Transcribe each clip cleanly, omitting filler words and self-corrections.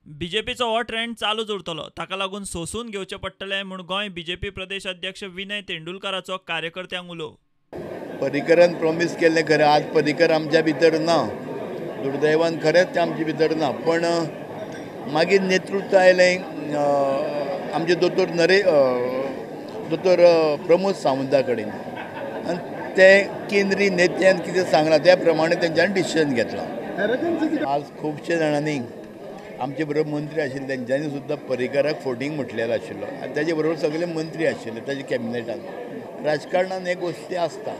बीजेपीचो हो ट्रेंड चालूच उरतलो, ताका लागून सोसून घेवचें पडटलें म्हूण गोंय बीजेपी प्रदेश अध्यक्ष विनय तेंडुलकाराचो कार्यकर्त्यांक उलो. पर्रीकरान प्रॉमीस केल्लें खरें, आज पर्रीकर आमच्या भितर ना, दुर्दैवान खरेंच ते आमचे भितर ना. पण मागीर नेतृत्व आयलें आमचे दोतोर दोतोर प्रमोद सावंता कडेन आनी ते केंद्रीय नेत्यान कितें सांगलां त्या प्रमाणे तेंच्यांनी डिसिजन घेतलां. आज खुबशे जाणांनी आमचे बरोबर मंत्री आशिल्ले तेंच्यांनी सुद्दां पर्रीकराक फोटींग म्हटलेलो आशिल्लो आनी ताजे बरोबर सगळे मंत्री आशिल्ले ताजे कॅबिनेटान. राजकारणान हे गोश्टी आसता,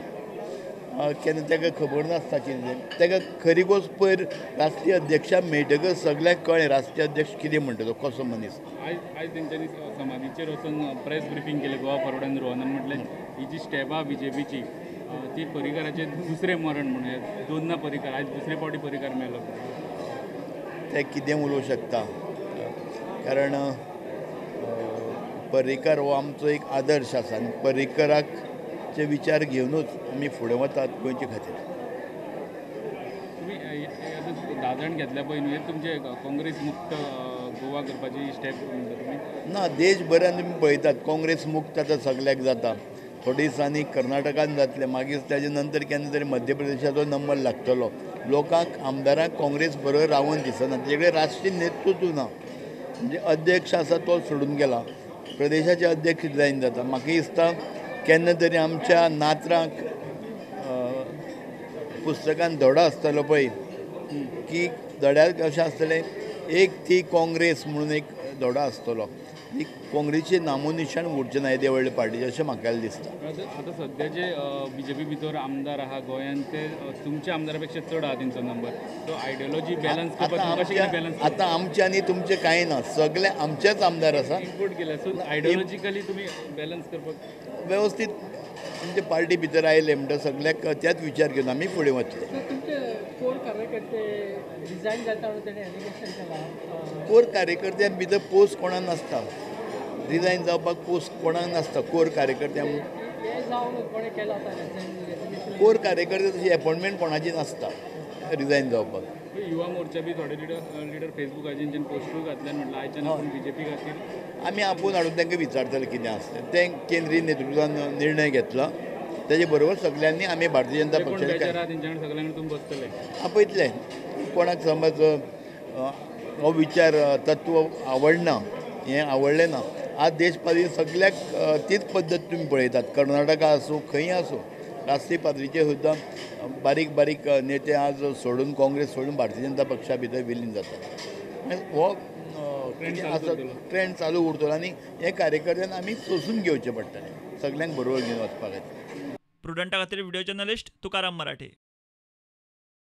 केन्ना ताका खबर नासता कितें, ताका खरी गोश्ट पयर राष्ट्रीय अध्यक्षाक मेळटकच सगळ्यांक कळ्ळें राष्ट्रीय अध्यक्ष कितें म्हणटा तो, कसो मनीस. आयज तेंच्यांनी समाधीचेर वचून प्रेस ब्रिफींग केलें गोवा फॉरवर्डान रोहनान, म्हटलें ही जी स्टेप आहा बीजेपीची ती पर्रीकराचें दुसरें मरण म्हणून, दोनदा पर्रीकर आयज दुसरे फावटी पर्रीकर मेलो. ते कितें उलोवं शकता, कारण पर्रीकर हो आमचो एक आदर्श आसा आनी पर्रीकराचे विचार घेवनूच आमी फुडें वतात गोंयचे खातीर. तुमी 10 जाण घेतल्या पळय न्हू, तुमचे काँग्रेस मुक्त गोवा करपाची स्टेप म्हणटा तुमी? ना, देशभरान तुमी पळयतात काँग्रेस मुक्त आतां सगल्याक जाता. थोडे दिसांनी कर्नाटकान जातलें, मागीर ताजे नंतर केन्ना तरी मध्य प्रदेशाचो नंबर लागतलो. लोकांक आमदारांक काँग्रेस बरोबर रावन दिसना, तेजे कडेन राष्ट्रीय नेतृत्व ना. म्हणजे अध्यक्ष आसा तो सोडून गेला, प्रदेशाचे अध्यक्ष रिजायन जाता. म्हाका दिसता केन्ना तरी आमच्या नातरांक पुस्तकान धडो आसतलो पळय की धड्यार कशें आसतलें, एक ती काँग्रेस म्हणून एक धडो आसतलो. ही काँग्रेसचें नामोनिशाण उरचें ना येदे व्हडले पार्टीचें अशें म्हाका दिसता. आतां सद्या जे बीजेपी भितर आमदार आहा गोंयांत ते तुमच्या आमदारा पेक्षा चड आहा तेंचो नंबर, सो आयडियोलॉजी बॅलन्स करपाक आतां आमचे आनी तुमचें कांय ना, सगळे आमचेच आमदार आसा. इनपूट केल्या, सो आयडियोलॉजिकली तुमी बॅलन्स करपाक वेवस्थीत आमचे पार्टी भितर आयले म्हणटा सगळ्याक त्याच विचार घेवन आमी फुडें वतले. कोर कार्यकर्त्यां भितर पोस्ट कोणाक नासता, रिजायन जावपाक पोस्ट कोणाक नासता. कोर कार्यकर्त्यां कोर कार्यकर्ते तशी एपॉयंटमेंट कोणाची नासता रिजायन जावपाक. युवा मोर्चा बी थोडे लिडर फेसबुकाचेर पोस्टूय घातल्यान म्हटल्यार आयच्यान आपूण बीजेपी खातीर आमी आपोवन हाडून तांकां विचारतले कितें आसता तें. केंद्रीय नेतृत्वान निर्णय घेतला तेजे बरोबर सगळ्यांनी आमी भारतीय जनता पक्षाचे आपयतले. कोणाक समज हो विचार तत्व आवडना, हें आवडलें ना, आज देश पातळीर सगळ्याक तीच पद्दत तुमी पळयतात. कर्नाटका आसूं खंय आसूं राष्ट्रीय पातळीचेर सुद्दां बारीक बारीक नेते आज सोडून काँग्रेस सोडून भारतीय जनता पक्षा भितर विलीन जातात. आनी हो आसा ट्रेंड चालू उरतलो आनी हे कार्यकर्त्यान आमी सोसून घेवचें पडटलें, सगळ्यांक बरोबर घेवन वचपा खातीर. प्रुडंटा खातीर व्हिडिओ जर्नलिस्ट तुकाराम मराठे.